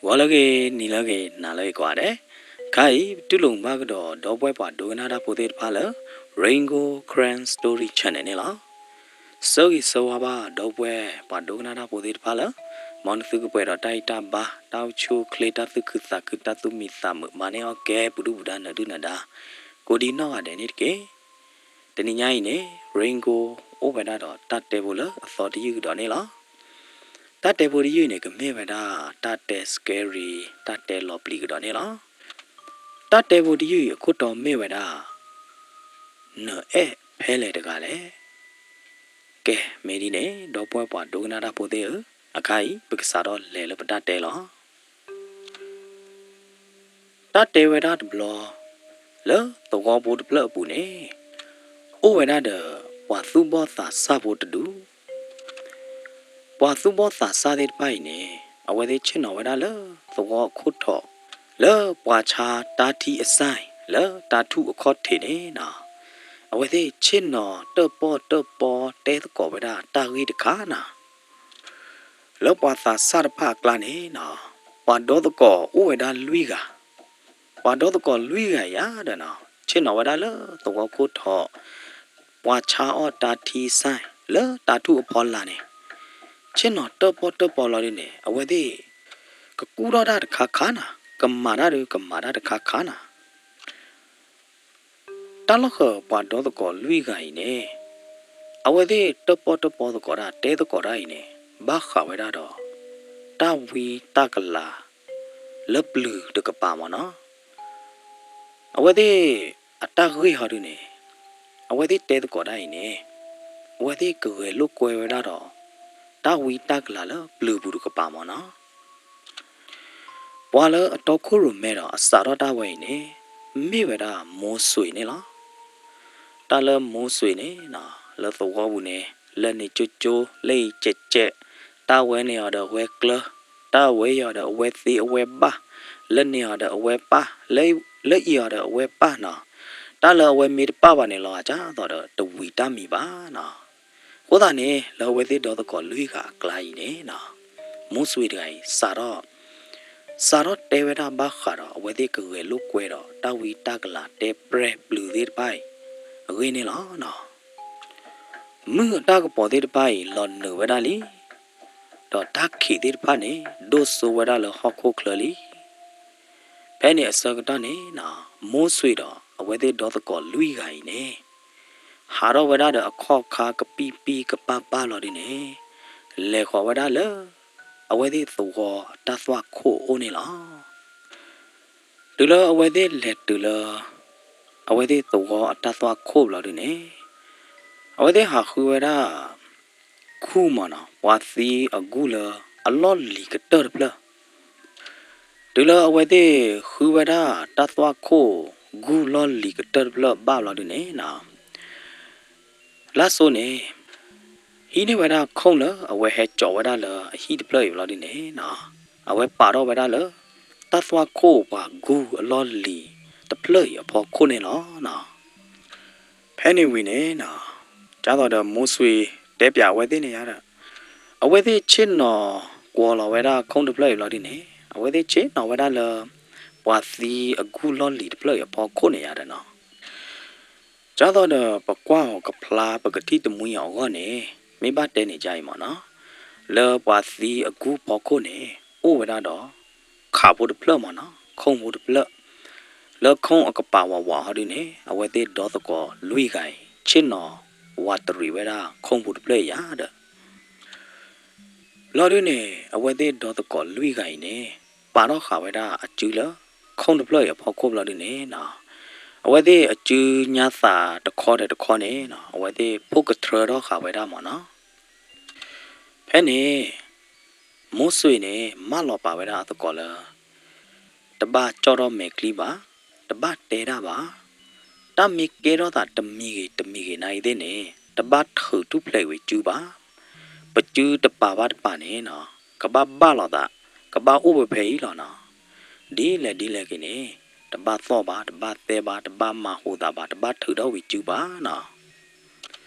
ဂီၤလၢအဂ့ၤ, နံၤလၢအဂ့ၤ, နၤလၢအဂ့ၤကိးဂၤဒဲး, ခဲအံၤ ပတူၢ်လိာ်မုာ်ဘၣ်ကဒီး ဒီပုၢ်ဝဲၢ်ပှၤဒိကနၣ်တၢ်ဖိသ့ၣ်တဖၣ်လၢ Rain Gold Karen Story Channel န့ၣ်လီၤ. ဆၢဂ့ၤဆၢဝါဘၣ် ဒီပုၢ်ဝဲၢ်ပှၤဒိကနၣ်တၢ်ဖိသ့ၣ်တဖၣ်လၢ မ်နသုကပှဲၤဒီးတၢ်ဂံၢ်တၢ်ဘါ, တၢ်အိၣ်ဆူၣ်အိၣ်ချ့, တၢ်သူၣ်ခုသးခု, တၢ်သူၣ်မံသးမုာ်, မၤန့ၢ်အီၣ်ကဲ ပှၤဒုၣ်ပှၤဒါ နၢၤဒုၣ်နၢၤဒါ ကိးဒံနီၢ်ဂၤဒဲးန့ၣ်တက့ၢ်. တနံၤညါအံၤန့ၣ် Rain Gold အိၣ်ဝဲဒၣ်ဒီးတၢ်တဲဖိလၢအသီတယုၢ်ကဒီးန့ၣ်လီၤ. တၢ်တဲဖိတယုၢ်န့ၣ် ကမ့ၢ်ဝဲဒၣ် တၢ်တဲ scary, တၢ်တဲလီၤပျံၤကဒီးန့ၣ်လီၤ. တၢ်တဲဖိတယုၢ်အံၤအခိၣ်တီမ့ၢ်ဝဲဒၣ် နအဲၣ်ဖဲလဲၣ်တဂၤလဲၣ်. ကဲ, မ့ၢ်ဒ်န့ၣ် ဒီပုၢ်ဝဲၢ်ပှၤဒိကနၣ်တၢ်ဖိသ့ၣ်ဧၢ, အခါအံၤ ပကစးထီၣ်လဲၤလၢပတၢ်တဲလီၤ. တၢ်တဲဝဲဒၣ်တဘျီ လၢသဝီဖိတဖျၢၣ်အပူၤန့ၣ် အိၣ်ဝဲဒၣ်ဒီး ပှၤသူၣ်ဘီၣ်သးစၢ်ဖိတဒူၣ်. ပှၤသူၣ်ဘီၣ်သးစၢ်သ့ၣ်တဖၣ်အံၤန့ၣ် အဝဲသ့ၣ်ဆ့ၣ်နီၤဝဲဒၣ်လၢသဝီအခိၣ်ထိး လၢပှၤဆါတၢ်ထံအစၢ် လၢတၢ်ထူၣ်အခီၣ်ထံးန့ၣ်နီၤ, အဝဲသ့ၣ်ဆ့ၣ်နီၤတၢၣ်ပီၣ်တၢၣ်ပီတဲသကိးဝဲဒၣ်တၢ်ဂ့ၢ်တခါနီၤ. လၢပှၤသးစၢ်တဖၣ်အကျါန့ၣ်နီၤ, ပှၤဒီသကိးအိၣ်ဝဲဒၣ်လွံၢ်ဂၤ, ပှၤဒီသကိးလွံၢ်ဂၤအံၤဒီးနီၤ, ဆ့ၣ်နီၤဝဲဒၣ်လၢသဝီခိၣ်ထိး ပှၤဆါအီၣ်တၢ်ထံစၢ် လၢတၢ်ထူၣ်အဖီလာ်န့ၣ်, ဆ့ၣ်နီၤတၢၣ်ပီၣ်တၢၣ်ပီလီၤဒုန့ၣ် အဝဲသ့ၣ် ကကူၣ်ထီၣ်တၢ်တခါခါနီၤ, ကမၤတၢ်ဒုးကမၤတၢ်တခါခါနီၤ. တၢ်လီၢ်ဃၢၤပှၤဒီသကိးလွံၢ်ဂၤအံၤန့ၣ်, အဝဲသ့ၣ်တၢၣ်ပီၣ်တၢၣ်ပီသကိးတၢ် တဲသကိးတၢ်အံၤန့ၣ် ဘၣ်ဃးဝဲဒၣ်ဒီး တၢ်ဝံတၢ်ကလၤ လၢပျုၤတကပၤမ့ၢ်နီၤ. အဝဲသ့ၣ်အတၢ်ဂ့ၢ်ဟီဒုန့ၣ်, အဝဲသ့ၣ်တဲသကိးတၢ်အံၤန့ၣ်, အဝဲသ့ၣ်ကဂဲၤလိာ်ကွဲဝဲဒၣ်ဒီး တၢ်ဝံတၢ်ကလၤလၢပျုၤပူၤတကပၤမ့ၢ်နီၤ. ပှၤလၢအတီခိၣ်ရိၣ်မဲဒီးအစးထီၣ်တၢ်ဝဲအံၤန့ၣ်, မ့ၢ်ဝဲဒၣ်မိၢ်စွ့ၤန့ၣ်လီၤ. တၢ်လၢမိၢ်စွ့ၤန့ၣ်နီၤ, လၢသဝီပူၤန့ၣ် လၢန့ၣ်ကၠိကၠိ လၢအံၤကဲးကဲး, တၢ်ဝဲန့ၣ်အီၤဒီးအဝဲကျၢၤ, တၢ်ဝဲအံၤအီၤဒီးအဝဲသ့အဝဲဘၣ်, လၢန့ၣ်အီၤဒီးအဝဲပၢ်, လၢအံၤအီၤဒီးအဝဲပၢ်နီၤ, တၢ်လၢအဝဲမ့ၢ်တပၢ်ဘၣ်န့ၣ်လီၤ အကၢ်သိးဒီးတဝံၤတၢ်မံၤဘၣ်နီၤ. အဃိသတးန့ၣ် လၢအဝဲသ့ၣ်ဒီသကိးလွံၢ်ဂၤအကျါအံၤန့ၣ်နီၤ, မိၢ်စွ့ၤတဂၤအံၤ စးထီၣ် စးထီၣ်တဲဝဲဒၣ်ဘၣ်ဃးဒီး အဝဲသ့ၣ်ကဂဲၤလိာ်ကွဲဒီး တၢ်ဝံတၢ်ကလၤတဲပြဲၢ်ပျုၤသ့ၣ်တဖၣ်အံၤ အဂ့ၢ်န့ၣ်လီၤနီၤ. မုၢ်အတၢ်ကပီၤသ့ၣ်တဖၣ်အံၤ လီၤနုာ်ဝဲဒၣ်လံ, ဒီးတၢ်ခံးသ့ၣ်တဖၣ်န့ၣ် ဒိၣ်စိဝဲဒၣ်လၢဟီၣ်ခိၣ်ချၢလံ. ဖဲန့ၣ်အဆၢကတီၢ်န့ၣ်နီၤ, မိၢ်စွ့ၤဒီးအဝဲသ့ၣ်ဒီသကိးလွံၢ်ဂၤအံၤန့ၣ်, ဟးထီၣ်ဝဲဒၣ်ဒီးအခီၣ်ခါကပံၢ်ပံၢ်ကပၢ်ပၢ်လီၤဒုန့ၣ်, လဲၤဃီၤဝဲဒၣ်လၢ အဝဲသ့ၣ်သဝီအတၢ်သွၣ်ခိၣ်အအိၣ်န့ၣ်လီၤ. တုၤလၢအဝဲသ့ၣ်လဲၤတုၤလၢ အဝဲသ့ၣ်သဝီအတၢ်သွၣ်ခိၣ်ဘျီဒုန့ၣ်, အဝဲသ့ၣ်ဟးဃုဝဲဒၣ် ခူၣ်မ့ၢ်နီၤ, ပှၤသံအဂုၢ်လၢအလီၢ်လံၤကတၢၢ်တဖျၢၣ်. တုၤလၢအဝဲသ့ၣ်ဃုဝဲဒၣ်တၢ်သွၣ်ခိၣ်ဂုၢ်လီၢ်လံၤကတၢၢ်တဖျၢၣ်ဘၣ်ဘျီဒုန့ၣ်နီၤ, လၢစိန့ၣ် ဟံးန့ၢ်ဝဲဒၣ်ခိၣ်လၢအဝဲဟဲကၠီၤဝဲဒၣ်လၢအဟံၣ်တဖျၢၣ်အံၤဘျီဒုန့ၣ်နီၤ, အဝဲပာ်ထီၣ်ဝဲဒၣ်လၢ တၢ်သွၣ်ခိၣ်ပှၤဂုၢ်အလီၢ်လံၤတဖျၢၣ်အံၤအဖီခိၣ်န့ၣ်လီၤနီၤ. ဖဲန့ၣ်ဝံၤန့ၣ်နီၤ, ကၢ်သိးဒီးမိၢ်စွ့ၤတဲပၠးအဝဲသ့ၣ်န့ၣ်ယါဒီး, အဝဲသ့ၣ်ဆ့ၣ်နီၤကွီၤလီၤဝဲဒၣ်ခိၣ်တဖျၢၣ်အံၤဘျီဒုန့ၣ်, အဝဲသ့ၣ်ဆ့ၣ်နီၤဝဲဒၣ်လၢ ပှၤသံအဂုၢ်လီၢ်လံၤတဖျၢၣ်အံၤအဖီခိၣ်န့ၣ်ယါဒီးနီၤ. ကၢ်သိးဒီးပကွၢ်အီၤကဖျါ ပကထံၣ်တမှံအီၤအဂီၢ်န့ၣ်, မ့ၢ်ဘၣ်တဲန့ၣ်ဒ်အံၤမ့ၢ်နီၤ, လၢပှၤသံအဂုၢ်ဖီခိၣ်န့ၣ် အိၣ်ဝဲဒၣ်ဒီး ခးဖိတဖျၢၣ်မ့ၢ်နီၤ, ခိၣ်ဖိတဖျၢၣ်, လၢခိၣ်အကပၤဝးဝးဟီဒုန့ၣ် အဝဲသ့ၣ်ဒီသကိးလွံၢ်ဂၤအံၤ ဆ့ၣ်နီၤဝးတရံးဝဲဒၣ်ခိၣ်ဖိတဖျၢၣ်အံၤယါဒီး ဘျီဒုန့ၣ် အဝဲသ့ၣ်ဒီသကိးလွံၢ်ဂၤအံၤန့ၣ် ပာ်ထီၣ်ဃာ်ဝဲဒၣ်အစုလၢ ခိၣ်တဖျၢၣ်အံၤအဖီခိၣ်ဘျီဒုန့ၣ်နီၤ, အဝဲသ့ၣ်အစုညါသးတခီဒီးတခီန့ၣ်နီၤ, အဝဲသ့ၣ်ဖိၣ်ကထြၢထီၣ်ဃာ်ဝဲဒၣ်မ့ၢ်နီၤ. ဖဲန့ၣ် မိၢ်စွ့ၤန့ၣ် မၢလီၤပာ်ဝဲဒၣ်အသကိးလၢ တဘၣ်ကၠီၣ်ထီၣ်မဲာ်ချံဘၣ်, တဘၣ်တဲတၢ်ဘၣ်, တၢ်မ့ၢ်ကဲထီၣ်သးတမံၤဂ့ၤတမံၤဂ့ၤနာ်အံၤသ့ၣ်န့ၣ် တဘၣ်ထုးထူၣ်ဖျဲးဝံၤစုဘၣ်, ပစုတပာ်ဘၣ်တပာ်န့ၣ်နီၤ, ကဘၣ်ဘၣ်လိာ်သး, ကဘၣ်အိၣ်ဝဲဖဲအံၤလီၤနီၤ. ဒ်လဲၣ်ဒ်လဲၣ်က့ၤန့ၣ် တဘၣ်သီၣ်ဘၣ်, တဘၣ်သဲဘၣ်, တဘၣ်မၤဟူးသးဘၣ်, တဘၣ်ထုးထီၣ်ဝံၤစုဘၣ်နီၤ.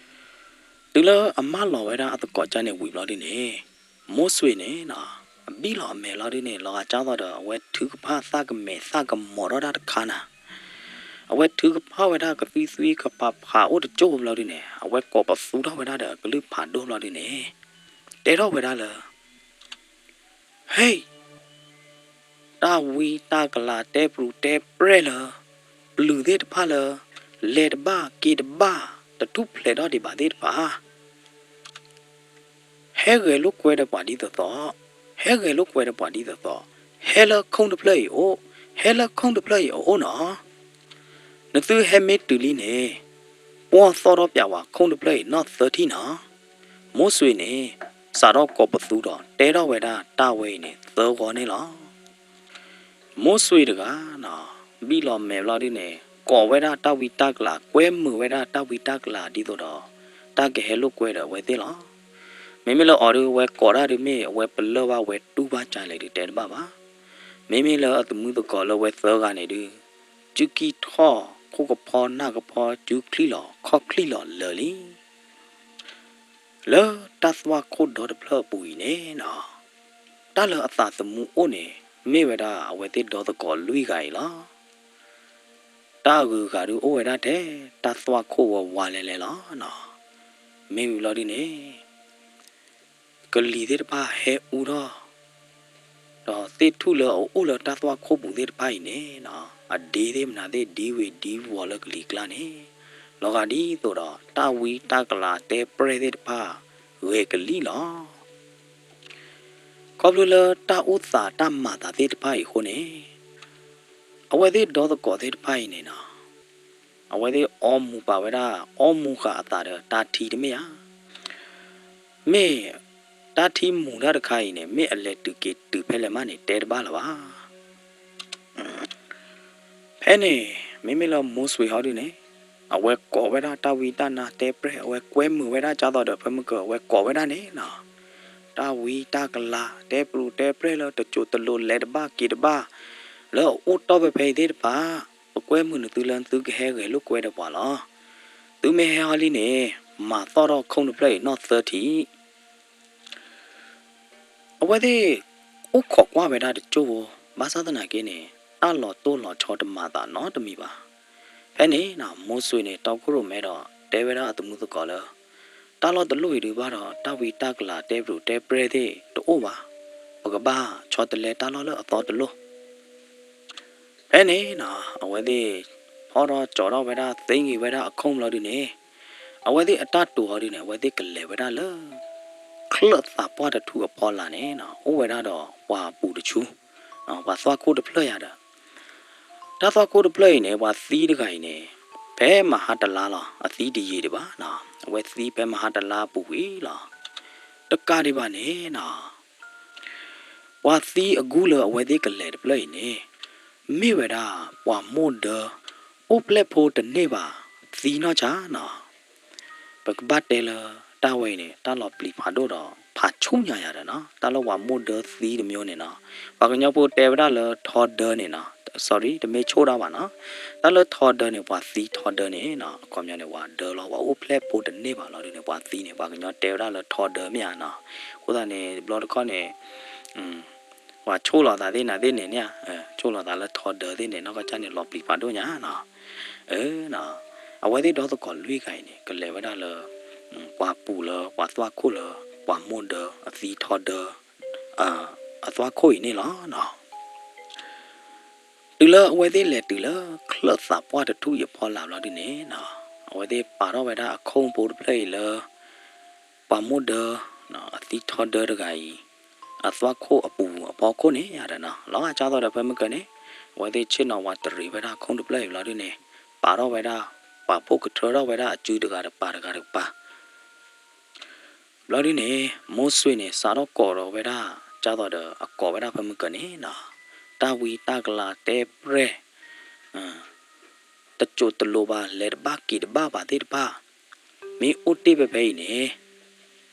တုၤလၢအမၢလီၤဝဲဒၣ်အသကိးကၢ်န့ၣ်ဝံၤဘျီဒုန့ၣ် မိၢ်စွ့ၤန့ၣ်နီၤ အဘံၣ်လီၤအမဲာ်လီၤဒုန့ၣ် လီၤဂာ်ကၢ်သိးဒီး အဝဲထုကဖၣ်သၣ်ကမဲာ်သၣ်ကမီၤထီၣ်တၢ်တခါနၤ, အဝဲထုကဖၣ်ဝဲဒၣ်ကသွံသွံကဖးဖးအိၣ်တကၠိၢ်ဘျီဒုန့ၣ် အဝဲကိးပသူထီၣ်ဝဲဒၣ်ဒီးအကလုၢ်ဖးဒိၣ်ဘျီဒုန့ၣ် တဲထီၣ်ဝဲဒၣ်လၢ ဟ့ၣ် တၢ်ဝံတၢ်ကလၤတဲပြူၤတဲပြဲၢ်လၢ ပျုၤသ့ၣ်တဖၣ်လၢ လဲၤတဘၣ်က့ၤတဘၣ် တထူၣ်ဖျဲးထီၣ်ဒံးဘၣ်သ့ၣ်တဖၣ် ဟဲဂဲၤလိာ်ကွဲဒီးပှၤဒ်သိးသိး, ဟဲဂဲၤလိာ်ကွဲဒီးပှၤဒ်သိးသိး, ဟဲလၢခိၣ်တဖျၢၣ်အံၤအိၣ်, ဟဲလၢခိၣ်တဖျၢၣ်အံၤအအိၣ်နီၤ. နသုဟဲမ့ၢ်တုၤလံန့ၣ် ပှီၢ်သီၣ်ထီၣ်ပၠးဝဲခိၣ်တဖျၢၣ်အံၤနီၢ်သၢထံၣ်နီၤ. မိၢ်စွ့ၤန့ၣ် စးထီၣ်ကိးပသူဒီးတဲထီၣ်ဝဲဒၣ်တၢ်ဝဲအံၤန့ၣ် သၢဂီၤန့ၣ်လီၤ. မိၢ်စွ့ၤတဂၤနီၤ ဘံၣ်လီၤမဲာ်ဘျီဒုန့ၣ် ကိးဝဲဒၣ်တၢ်ဝံတၢ်ကလၤ ကွဲမုာ်ဝဲဒၣ်တၢ်ဝံတၢ်ကလၤဒ်သိးဒီး တၢ်ကဟဲလိာ်ကွဲဒီးအဝဲသ့ၣ်လီၤ. မ့မ့ၢ်လၢအီၤဒု အဝဲကိးတၢ်ဒုမ့ၢ် အဝဲပလၢၢ်ဘၣ်ဝဲတူၢ်ဘၣ်ကလဲၣ်ဒုတဲတဘၣ်ဘၣ်. မ့မ့ၢ်လၢအသမုသကိးလၢအဝဲသၢဂၤန့ၣ်ဒု စုကံၢ်ထီၣ်ခိၣ်ကဖီနၢ်ကဖီ စုချံၣ်လီၤခီၣ်ချံၣ်လီၤလၢာ်လံ လၢတၢ်သွၣ်ခိၣ်ဒီတဖျၢၣ်အပူၤအံၤန့ၣ်နီၤ, တၢ်လၢအသးသမူအိၣ်န့ၣ် မ့ၢ်ဝဲဒၣ်အဝဲသ့ၣ်ဒီသကိးလွံၢ်ဂၤအံၤလီၤ. တၢ်အဂုၤအဂၤဒုအိၣ်ဝဲဒၣ်ထဲ တၢ်သွၣ်ခိၣ်ဝဲဝါလဲလဲလီၤနီၤ. မ့ၢ်ဝံၤဘျီဒုန့ၣ် ကလံၤသ့ၣ်တဖၣ်ဟဲအူထီၣ် ဒီးသ့ၣ်ထူၣ်လၢအအိၣ်လၢတၢ်သွၣ်ခိၣ်ပူၤသ့ၣ်တဖၣ်အံၤန့ၣ်နီၤ အဒ့သ့ၣ်မနုၤသ့ၣ်ဒံဝ့ၤဒံဝီၤလၢကလံၤကျါန့ၣ် လီၤဂာ်ဒ်သိးဒီး တၢ်ဝံတၢ်ကလၤတဲပြဲၢ်သ့ၣ်တဖၣ် ဂဲၤကလံၣ်လီၤ. ခီဖျိလၢတၢ်အိၣ်သးတၢ်မၤသးသ့ၣ်တဖၣ်အံၤအဃိန့ၣ် အဝဲသ့ၣ်ဒီသကိးသ့ၣ်တဖၣ်အံၤန့ၣ်နီၤ အဝဲသ့ၣ်အီမူၤပာ်ဝဲဒၣ် အီမူၤဃာ်အသးဒီးတၢ်ထံတမ့ၢ်ဧါ. မ့ၢ်တၢ်ထံမူၤတၢ်တခါအံၤန့ၣ် မ့ၢ်အလဲၤတုၤက့ၤတုၤဖဲလဲၣ်မးန့ၣ် တဲတဘၣ်လၢၤဘၣ်. ဖဲန့ၣ် မ့မ့ၢ်လၢမိၢ်စွ့ၤဟီဒုန့ၣ် အဝဲကိးဝဲဒၣ်တၢ်ဝံတၢ်နါတဲပြဲၢ် အဝဲကွဲမုာ်ဝဲဒၣ်ကၢ်သိးဒီးဖဲမုၢ်ကၢၤ အဝဲကိးဝဲဒၣ်န့ၣ်နီၤ တၢ်ဝံတၢ်ကလၤတဲပြူၤတဲပြဲၢ်လၢတစိၤတလိၤလဲၤတဘၣ်က့ၤတဘၣ် လၢအအိၣ်တီၢ်ဖဲဖဲအံၤသ့ၣ်တဖၣ် ပကွဲမုာ်နသုလၢသုကဟဲဂဲၤလိာ်ကွဲဒီးပှၤလီၤ. သုမ့ၢ်ဟဲဟီလံန့ၣ် မၤသီၣ်ထီၣ်ခိၣ်တဖျၢၣ်အံၤနီၢ်သၢထံၣ် အဝဲသ့ၣ် အိၣ်ခိးကွၢ်ဝဲဒၣ်တကၠိၢ်ဖိ ဘၣ်ဆၣ်သနာ်က့န့ၣ် တၢ်လီၤတိၢ်လီၤဆီတမၤသးနီတမံၤဘၣ်. ဖဲန့ၣ်နီၤ မိၢ်စွ့ၤန့ၣ် တီခိၣ်ရိၣ်မဲဒီး တဲဝဲဒၣ်အသမုသကိးလၢ တၢ်လီၢ်တလိၣ်အံၤဒုးဘၣ်ဒီး တၢ်ဝံတၢ်ကလၤတဲပြူၤတဲပြဲၢ်သ့ၣ်တအိၣ်ဘၣ်. ပကဘၣ်ဆီတလဲတၢ်လီၢ်လၢအသီတလိၣ် ဖဲန့ၣ်နီၤ အဝဲသ့ၣ် ဖီၣ်ထီၣ်ကၠီထီၣ်ဝဲဒၣ် သ့ဂ့ၤဝဲဒၣ်အခိၣ်ဘျီဒုန့ၣ် အဝဲသ့ၣ်အတၢ်တိာ်အီၤဒုန့ၣ် အဝဲသ့ၣ်ကလဲၤဝဲဒၣ်လၢ ချၢၣ်သးပှၢ်တထူၣ်အဖီလာ်န့ၣ်နီၤ အိၣ်ဝဲဒၣ်ဒီးပှၤပူၤတဆူ ပှၤသွၣ်ခိၣ်တဖျၢၣ်ယၤဒီး တၢ်သွၣ်ခိၣ်တဖျၢၣ်အံၤန့ၣ် ပှၤသံတဂၤအံၤန့ၣ် ဖဲမဟါတလါလီၤ အသံတယံာ်ဒံးဘၣ်နီၤ အဝဲသံဖဲမဟါတလါအပူၤကွံာ်လီၤ. တကးဒံးဘၣ်န့ၣ်နီၤ ပှၤသံအဂုၢ်လၢအဝဲသ့ၣ်ကလဲၤတဖျၢၣ်အံၤန့ၣ် မ့ၢ်ဝဲဒၣ် ပှၤမိၢ်ဒၢ အိၣ်ဖျဲၣ်ဖိတန့ၢ်ဘၣ် သံနီၢ်ဆါနီၤ ပကဘၣ်တဲလၢ တၢ်ဝဲအံၤန့ၣ် တၢ်လီၤပျံၤဖးဒိၣ်ဒီး ဖးဆူညါယၤဒီးနီၤ တၢ်လၢပှၤမိၢ်ဒၢသံတမျိုးန့ၣ်နီၤ ပှၤကညီဖိတဲဝဲဒၣ်လၢထီဒၢန့ၣ်နီၤ sorry တမ့ၢ်ဆိၣ်ဒၣ်ဘၣ်နီၤ တၢ်လၢထီဒၢန့ၣ် ပှၤသံထီဒၢန့ၣ်နီၤ အခီပညီန့ၣ် ပှၤဒၢလီၤ ပှၤအိၣ်ဖျဲၣ်ဖိတန့ၢ်ဘၣ်လီၤဒုန့ၣ် ပှၤသံန့ၣ် ပှၤကညီတဲဝဲဒၣ်လၢထီဒၢမ့ၢ်ဧါနီၤ အဃိသတးန့ၣ် တဘျီတခီၣ်န့ၣ် ပှၤဆိၣ်လီၤသးသ့ၣ်နၤသ့ၣ်န့ၣ်န့ၣ် ဆိၣ်လီၤသးလၢထီဒၢသ့ၣ်န့ၣ် နီၢ်ကီၢ်ကၢ်န့ၣ် လီၤပျံၤဖးဒိၣ်ညါနီၤ အဝဲသ့ၣ်ဒီသကိးလွံၢ်ဂၤအံၤန့ၣ် ကလဲၤဝဲဒၣ်လၢ ပှၤပူၤလၢ ပှၤသွၣ်ခိၣ်လၢ ပှၤမိၢ်ဒၢ အသံထီဒၢ အသွၣ်ခိၣ်အံၤန့ၣ်လီၤနီၤ. တုၤလၢအဝဲသ့ၣ်လဲၤတုၤလၢ ချၢၣ်သးပှၢ်တထူၣ်အံၤအဖီလာ်ဘျီဒုန့ၣ်နီၤ အဝဲသ့ၣ်ပာ်ထီၣ်ဝဲဒၣ်အခိၣ်ဖိတဖျၢၣ်အံၤလၢ ပှၤမိၢ်ဒၢ အသံထီဒၢတဂၤအံၤ အသွၣ်ခိၣ်အပူၤအဖီခိၣ်န့ၣ်ယၤဒီးနီၤ လီၤဂာ်ကၢ်သိးဒီးဖဲမုၢ်ကၢၤန့ၣ် အဝဲသ့ၣ်ဆ့ၣ်နီၤဝဲတရံးဝဲဒၣ်အခိၣ်တဖျၢၣ်အံၤဘျီဒုန့ၣ် ပာ်ထီၣ်ဝဲဒၣ် ပာ်ဖှိၣ်ကထြၢထီၣ်ဝဲဒၣ်အစုတဂၤတပၤတဂၤတပၤ ဘျီဒုန့ၣ် မိၢ်စွ့ၤန့ၣ် စးထီၣ်ကိးဒီးဝဲဒၣ် ကၢ်သိးဒီးအကိးဝဲဒၣ်ဖဲမုၢ်ကၢၤန့ၣ်နီၤ တၢ်ဝံတၢ်ကလၤတဲပြဲၢ် တစိၢ်တလိၤဘၣ် လဲၤတဘၣ်က့ၤတဘၣ်ဘၣ်သ့ၣ်တဖၣ် မ့ၢ်အိၣ်တ့ၢ်ဖဲဖဲအံၤန့ၣ်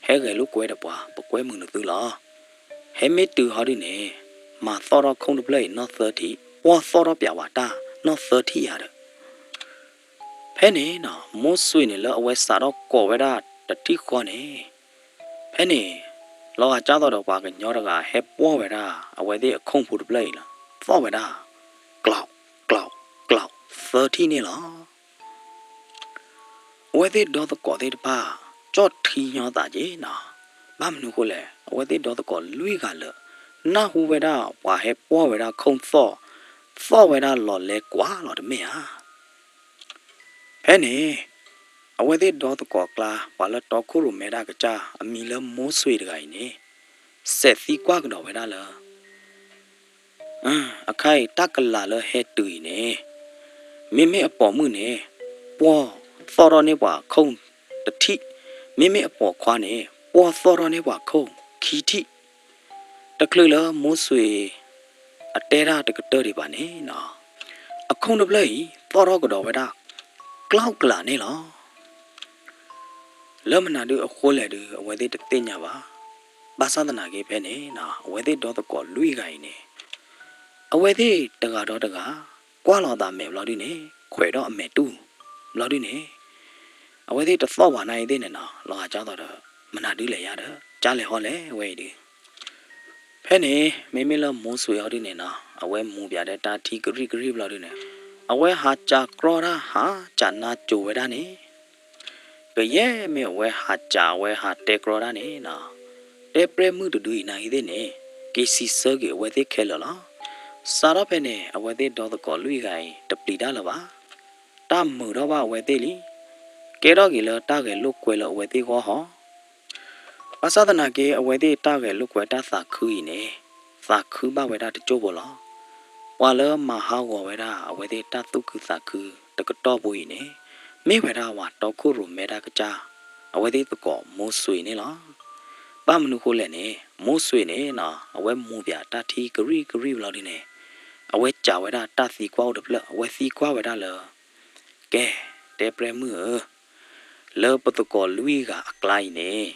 ဟဲဂဲၤလိာ်ကွဲဒီးပှၤ ပကွဲမုာ်နသုလီၤ. ဟဲမ့ၢ်တုၤဟီဒုန့ၣ် မၤသီၣ်ထီၣ်ခိၣ်တဖျၢၣ်အံၤနီၢ်သၢထံၣ် ပှီၢ်သီၣ်ထီၣ်ပၠးဝဲတၢ်နီၢ်သၢထံၣ်ယၤဒီး ဖဲန့ၣ်နီၤ မိၢ်စွ့ၤန့ၣ်လၢအဝဲစးထီၣ်ကိးဝဲဒၣ်တထံၣ်ဃီန့ၣ် ဖဲန့ၣ် လီၤဂာ်ကၢ်သိးဒီးပှၤကညီတဂၤဟဲပှီၢ်ဝဲဒၣ် အဝဲသ့ၣ်အခိၣ်ဖိတဖျၢၣ်အံၤလီၤ. သီၣ်ဝဲဒၣ် ကျီး ကျီး ကျီး သၢထံၣ်န့ၣ်လီၤ. အဝဲသ့ၣ်ဒီသကိးသ့ၣ်တဖၣ် ကၠီၣ်ထံညီသးက့ၤနီၤ. ဘၣ်မနုၤဃိလဲၣ်, အဝဲသ့ၣ်ဒီသကိးလွံၢ်ဂၤလၢာ် နၢ်ဟူဝဲဒၣ်ပှၤဟဲပှီၢ်ဝဲဒၣ်ခိၣ်သီၣ်, သီၣ်ဝဲဒၣ်လီၤလဲၤကွၢ်လီၤတမ့ၢ်ဧါ. ဖဲန့ၣ် အဝဲသ့ၣ်ဒီသကိးကျါ ပှၤလၢတီခိၣ်ရိၣ်မဲတၢ်ကစၢ် အမံၤလၢမိၢ်စွ့တဂၤအံၤန့ၣ် စဲးသံကွၢ်ကဒီးဝဲဒၣ်လၢ အခါအံၤတၢ်ကလၤလၢဟဲတုၤအံၤန့ၣ် မ့မ့ၢ်အပိာ်မုၣ်န့ၣ် ပှီၢ်သီၣ်ထီၣ်န့ၢ်ပှၤခိၣ်တထံၣ်, မ့မ့ၢ်အပိာ်ခွါန့ၣ် ပှီၢ်သီၣ်ထီၣ်န့ၢ်ပှၤခိၣ်ခံထံၣ်, တချုးလၢမိၢ်စွ့ အတဲတၢ်တကတၢၢ်ဒံးဘၣ်န့ၣ်နီၤ, အခိၣ်တဖျၢၣ်အံၤ သီၣ်ထီၣ်ကဒီးဝဲဒၣ် ကျီးကျးန့ၣ်လီၤ. လၢမနုၤဒုအဃိလဲၣ်ဒု အဝဲသ့ၣ်တသ့ၣ်ညါဘၣ်. ဘၣ်ဆၣ်သနာ်က့ဖဲန့ၣ်နီၤ အဝဲသ့ၣ်ဒီသကိးလွံၢ်ဂၤအံၤန့ၣ် အဝဲသ့ၣ်တဂၤဒီးတဂၤ ကွၢ်လီၤသးမဲာ်ဘျီဒုန့ၣ် ခွဲးထီၣ်အမဲာ်တူၢ်ဘျီဒုန့ၣ် အဝဲသ့ၣ်တသီၣ်ဘၣ်နၤအံၤသ့ၣ်န့ၣ်နီၤ လီၤဂာ်ကၢ်သိးဒီး မနုၤဒုလဲၣ်ယါဒီး ကၢ်လဲၤဟီလဲၣ်ဝဲအံၤဒု ဖဲန့ၣ် မ့မ့ၢ်လၢမိၢ်စွ့အီၤဒုန့ၣ်နီၤ အဝဲမူၤပၠးဒီးတၢ်ထံကရံၣ်ကရံၣ်ဘျီဒုန့ၣ် အဝဲဟးစးကြီတၢ် ဟးစးနါစိၤဝဲဒၣ်န့ၣ် ကယဲၢ်မ့ၢ်အဝဲဟးစး အဝဲဟးတဲကြီတၢ်န့ၣ်နီၤ တဲပြဲၢ်မုၣ်တဒုအံၤနၤအံၤသ့ၣ်န့ၣ် က့ၤစံးဆၢက့ၤအဝဲသ့ၣ်ခဲလၢာ်လီၤ. စးထီၣ်ဖဲန့ၣ် အဝဲသ့ၣ်ဒီသကိးလွံၢ်ဂၤအံၤ တပျံၤတၢ်လၢၤဘၣ်. တၢ်မုာ်ထီၣ်ဘၣ်အဝဲသ့ၣ်လံ. ကဲထီၣ်က့ၤလၢတၢ်ဂဲၤလိာ်ကွဲလၢအဝဲသ့ၣ်ဂီၢ်ဟီ ဘၣ်ဆၣ်သနာ်က့ အဝဲသ့ၣ်တၢ်ဂဲၤလိာ်ကွဲတၢ်သးခုအံၤန့ၣ် သးခုဘၣ်ဝဲဒၣ်တစိၢ်ဖိလီၤ. ပှၤလၢမၤဟးဂီၤဝဲဒၣ် အဝဲသ့ၣ်တၢ်သူၣ်ခုသးခုတကတီၢ်ဖိအံၤန့ၣ် မ့ၢ်ဝဲဒၣ်ပှၤတီခိၣ်ရိၣ်မဲတၢ်ကစၢ် အဝဲသ့ၣ်သကိးမိၢ်စွ့န့ၣ်လီၤ. ဘၣ်မနုၤဃိလဲၣ်န့ၣ် မိၢ်စွ့န့ၣ်နီၤ အဝဲမူၤပၠးတၢ်ထံကရံၣ်ကရံၣ်ဘျီဒုန့ၣ် အဝဲစးဝဲဒၣ်တၢ်သံကွၢ်အိၣ်တဖျၢၣ် အဝဲသံကွၢ်ဝဲဒၣ်လၢ ကဲ တဲပြဲၢ်မုၣ်ဧၢ, လၢပသကိးလွံၢ်ဂၤအကျါအံၤန့ၣ်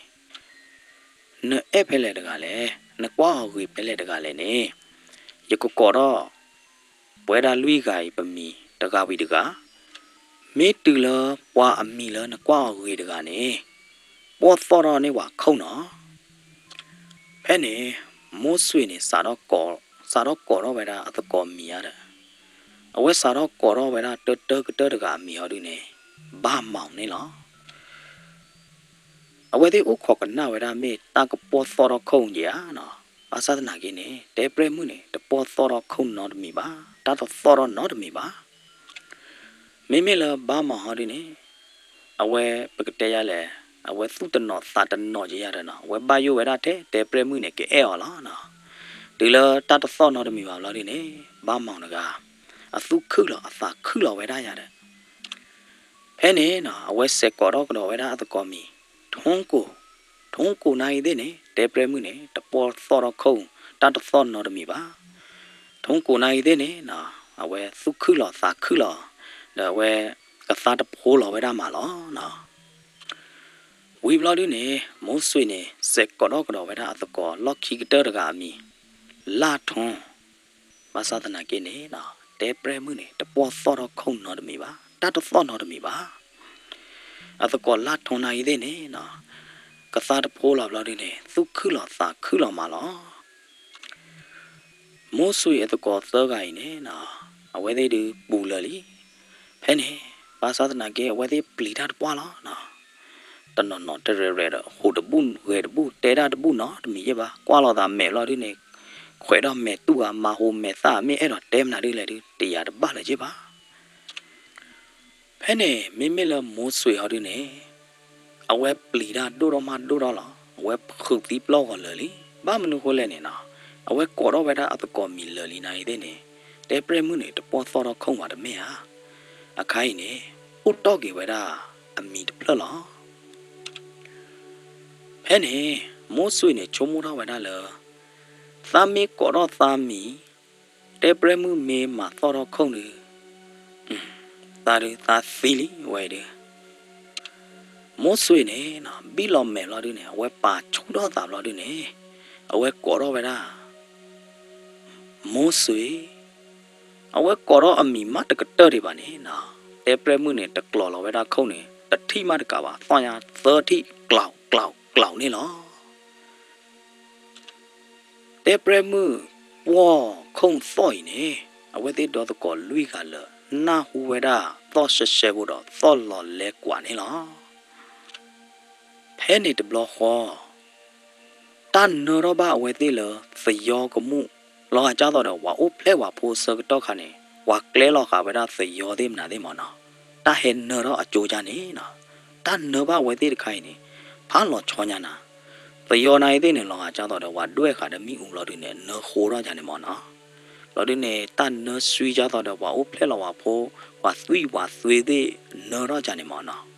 နအဲၣ်ဖဲလဲၣ်တဂၤလဲၣ်, နကွၢ်အီၤဂ့ၤဖဲလဲၣ်တဂၤလဲၣ်န့ၣ် ယကကိးထီၣ် ပဝဲဒၣ်လွံၢ်ဂၤအံၤပမံၤတဂၤဝံၤတဂၤ, မ့ၢ်တုၤလၢပှၤအမံၤလၢနကွၢ်အီၤဂ့ၤတဂၤန့ၣ် ပှီၢ်သီၣ်ထီၣ်န့ၢ်ပှၤခိၣ်နီၤ. ဖဲန့ၣ် မိၢ်စွ့န့ၣ် စးထီၣ်ကိးထီၣ်ဝဲဒၣ်အသကိးမံၤဧါဒီး အဝဲစးထီၣ်ကိးထီၣ်ဝဲဒၣ်တၢတၢကတၢၢ်တဂၤအမံၤဟီဒုန့ၣ် ဘၣ်မီၤန့ၣ်လီၤ. အဝဲသ့ၣ်အိၣ်ခိးကနၣ်ဝဲဒၣ်မ့ၢ်တၢ်ကပှီၢ်သီၣ်ထီၣ်ခိၣ်ဧါနီၤ, ဘၣ်ဆၣ်သနာ်က့န့ၣ် တဲပြဲၢ်မုၣ်န့ၣ် တပှီၢ်သီၣ်ထီၣ်ခိၣ်နီတမံၤဘၣ်, တၢ်တသီၣ်ထီၣ်နီတမံၤဘၣ်. မ့မ့ၢ်လၢဘၣ်မီၤဟီဒုန့ၣ် အဝဲပကတဲယၤလဲၣ်, အဝဲသူၣ်တနီၤသးတနီၤက့ၤယၤဒီးနီၤ, အဝဲဘၣ်ယိၣ်ဝဲဒၣ်ထဲတဲပြဲၢ်မုၣ်န့ၣ် ကအဲၣ်အီၤလီၤနီၤ. တုၤလၢတၢ်တသီၣ်နီတမံၤဘၣ်ဘျီဒုန့ၣ် ဘၣ်မီၤတဂၤ အသူၣ်ခုၣ်လီၤအသးခုၣ်လီၤဝဲဒၣ်ယၤဒီး ဖဲန့ၣ်နီၤ အဝဲစဲးကိးထီၣ်ကဒီးဝဲဒၣ်အသကိးမံၤ ထိၣ်ကိၣ်, ထိၣ်ကိၣ်နၤအံၤသ့ၣ်န့ၣ် တဲပြဲၢ်မုၣ်န့ၣ် တပှီၢ်သီၣ်ထီၣ်ခိၣ် တၢ်တသီၣ်နီတမံၤဘၣ်. ထိၣ်ကိၣ်နၤအံၤသ့ၣ်န့ၣ်နီၤ အဝဲသူၣ်ခုၣ်လီၤသးခုၣ်လီၤ ဒီးအဝဲကသါတဖိလီၤဝဲဒၣ်မးလီၤနီၤ. ဝံၤဘျီဒုန့ၣ် မိၢ်စွ့န့ၣ် စဲးကိးထီၣ်ကဒီးဝဲဒၣ်အသကိးလီၢ်ခံကတၢၢ်တဂၤအမံၤ လၢ်ထိၣ် ဘၣ်ဆၣ်သနာ်က့န့ၣ်နီၤ တဲပြဲၢ်မုၣ်န့ၣ် တပှီၢ်သီၣ်ထီၣ်ခိၣ်နီတမံၤဘၣ်, တၢ်တသီၣ်နီတမံၤဘၣ်. အသကိးလၢ်ထိၣ်နၤအံၤသ့ၣ်န့ၣ်နီၤ ကသါတဖိလီၤဘျီဒုန့ၣ် သူၣ်ခုၣ်လီၤသးခုၣ်လီၤမးလီၤ. မိၢ်စွ့အသကိးသၢဂၤအံၤန့ၣ်နီၤ အဝဲသ့ၣ်ဒုးပူၤလၢာ်လံ. ဖဲန့ၣ် ဘၣ်ဆၣ်သနာ်က့ အဝဲသ့ၣ်ပျံၤတၢ်တပှၢ်လီၤနီၤ. တနီၤနီၤတရဲၣ်ရဲၣ်ဒီး ဟူးတဘူၣ်ဂဲၤတဘူၣ် တဲတၢ်တဘူၣ်နီတမံၤယ့ၢ်ဘၣ်, ကွၢ်လီၤသးမဲာ်ဘျီဒုန့ၣ် ခွဲးထီၣ်မဲာ်တူၢ်ဧါ မၤဟူးမဲာ်သၣ် မ့ၢ်အဲၣ်ဒိးတဲမနုၤဒုလဲၣ်ဒု တယာ်တဘၣ်လၢၤယ့ၢ်ဘၣ်. ဖဲန့ၣ် မ့မ့ၢ်လၢမိၢ်စွ့ဟီဒုန့ၣ် အဝဲပျံၤတၢ်ဒိၣ်ထီၣ်မးဒိၣ်ထီၣ်လီၤ. အဝဲဃုာ်သံပျီၢ်ဂီၤလၢာ်လံ. ဘၣ်မနုၤဃိလဲၣ်န့ၣ်နီၤ အဝဲကိးထီၣ်ဝဲဒၣ်အသကိးမံၤလၢာ်လံနၤအံၤသ့ၣ်န့ၣ် တဲပြဲၢ်မုၣ်န့ၣ် တပှီၢ်သီၣ်ထီၣ်ခိၣ်မးတမ့ၢ်ဧါ. အခါအံၤန့ၣ် အိၣ်တီၢ်က့ၤဝဲဒၣ်အမံၤတဖျၢၣ်လီၤ. ဖဲန့ၣ် မိၢ်စွ့န့ၣ် ဆိကမိၣ်ထီၣ်ဝဲဒၣ်လၢ သးမ့ၢ်ကိးထီၣ်သးမံၤ တဲပြဲၢ်မုၣ်မ့ၢ်မၤသီၣ်ထီၣ်ခိၣ်ဒု သးဒုးသးသံလံဝဲဒု မိၢ်စွ့န့ၣ်နီၤ ဘံၣ်လီၤမဲာ်ဘျီဒုန့ၣ် အဝဲပာ်ဆူၣ်ထီၣ်သးဘျီဒုန့ၣ် အဝဲကိးထီၣ်ဝဲဒၣ် မိၢ်စွ့ အဝဲကိးထီၣ်အမံၤမးတကတၢၢ်ဒံးဘၣ်န့ၣ်နီၤ တဲပြဲၢ်မုၣ်န့ၣ် တကျီၤလီၤဝဲဒၣ်ခိၣ်န့ၣ် တထံၣ်မးတကးဘၣ် သီၣ်ညါသၢထံၣ် ကျီး ကျီး ကျီးန့ၣ်လီၤ. တဲပြဲမုၣ်ပှီၢ်ခိၣ်သီၣ်အံၤန့ၣ် အဝဲသ့ၣ်ဒီသကိးလွံၢ်ဂၤလၢာ် နၢ်ဟူဝဲဒၣ်သီၣ်ရှဲရှဲဖိဒီးသီၣ်လီၤလဲၤကွၢ်န့ၣ်လီၤ. ဖဲန့ၣ်တဘျီဃီ တၢ်နၢထီၣ်ဘၣ်အဝဲသ့ၣ်လၢသယီကမူၣ် လီၤဂာ်ကၢ်သိးဒီး ပှၤအိၣ်ဖျဲၣ်ပှၤဖိအဆၢကတီၢ်ခါန့ၣ် ပှၤကျဲလီၤဃာ်ဝဲဒၣ်သယီသ့ၣ်မနုၤသ့ၣ်မ့ၢ်နီၤ, တၢ်ဟဲနၢထီၣ်အကၠိကၢ်န့ၣ်နီၤ, တၢ်နၢဘၣ်အဝဲသ့ၣ်တခါအံၤန့ၣ် ဖးလီၤဆီညါနၤ, သယီနၤအံၤသ့ၣ်န့ၣ် လီၤဂာ်ကၢ်သိးဒီး ပှၤဒွဲၣ်ဃာ်ဒီးမ့ၣ်အူလီၤဒုန့ၣ် နၢဃိထီၣ်ကၢ်န့ၣ်မ့ၢ်နီၤ, လီၤဒုန့ၣ် တၢ်နၢဆှံကၢ်သိးဒီး ပှၤအိၣ်ဖျဲၣ်လီၤပှၤဖိ ပှၤသွံၣ်ပှၤသွ့သ့ၣ်နၢထီၣ်ကၢ်န့ၣ်မ့ၢ်နီၤ.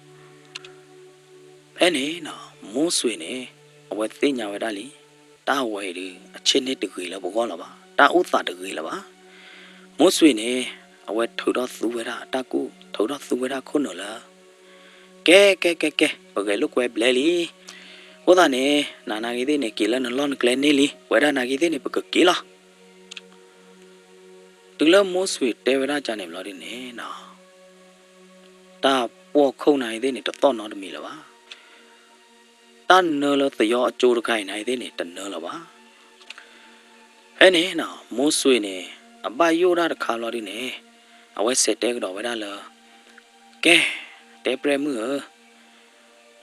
ဖဲန့ၣ်နီၤ မိၢ်စွ့ၤန့ၣ် အဝဲသ့ၣ်ညါဝဲဒၣ်လံ, တၢ်ဝဲအံၤဒုး အဆ့ၣ်န့ၣ်တဂ့ၤလၢပဂီၢ်လၢၤဘၣ်, တၢ်အိၣ်သးတဂ့ၤလၢၤဘၣ်. မိၢ်စွ့ၤန့ၣ် အဝဲထုးထီၣ်သူဝဲဒၣ်အတၢ်ကူၣ်, ထုးထီၣ်သူဝဲဒၣ်ခိၣ်နူာ်လၢ ကဲ ကဲ ကဲ ကဲ ပဂဲၤလိာ်ကွဲဘျဲလံ. အဃိသတးန့ၣ် နၤနာ်က့ၤသ့ၣ်န့ၣ် က့ၤလၢနလီၢ်နကျဲန့ၢ်လံ, ပဝဲဒၣ်နာ်က့ၤသ့ၣ်န့ၣ် ပကက့ၤလီၤ. တုၤလၢမိၢ်စွ့ၤတဲဝဲဒၣ်ကၢ်န့ၣ်ဘျီဒုန့ၣ်နီၤ တၢ်ပှီၢ်ခိၣ်နၤအံၤသ့ၣ်န့ၣ် တသီၣ်နီတမံၤလၢၤဘၣ်. တၢ်နၢလၢသယီအကၠိတခါအံၤနၤအံၤသ့ၣ်န့ၣ် တနၢလၢၤဘၣ်. ဖဲန့ၣ်နီၤ မိၢ်စွ့ၤန့ၣ် အဘၣ်ယိၣ်ဒၣ်တခါဘျီဒုန့ၣ် အဝဲစဲးတဲကဒီးဝဲဒၣ်လၢ ကဲ တဲပြဲမုၣ်ဧၢ,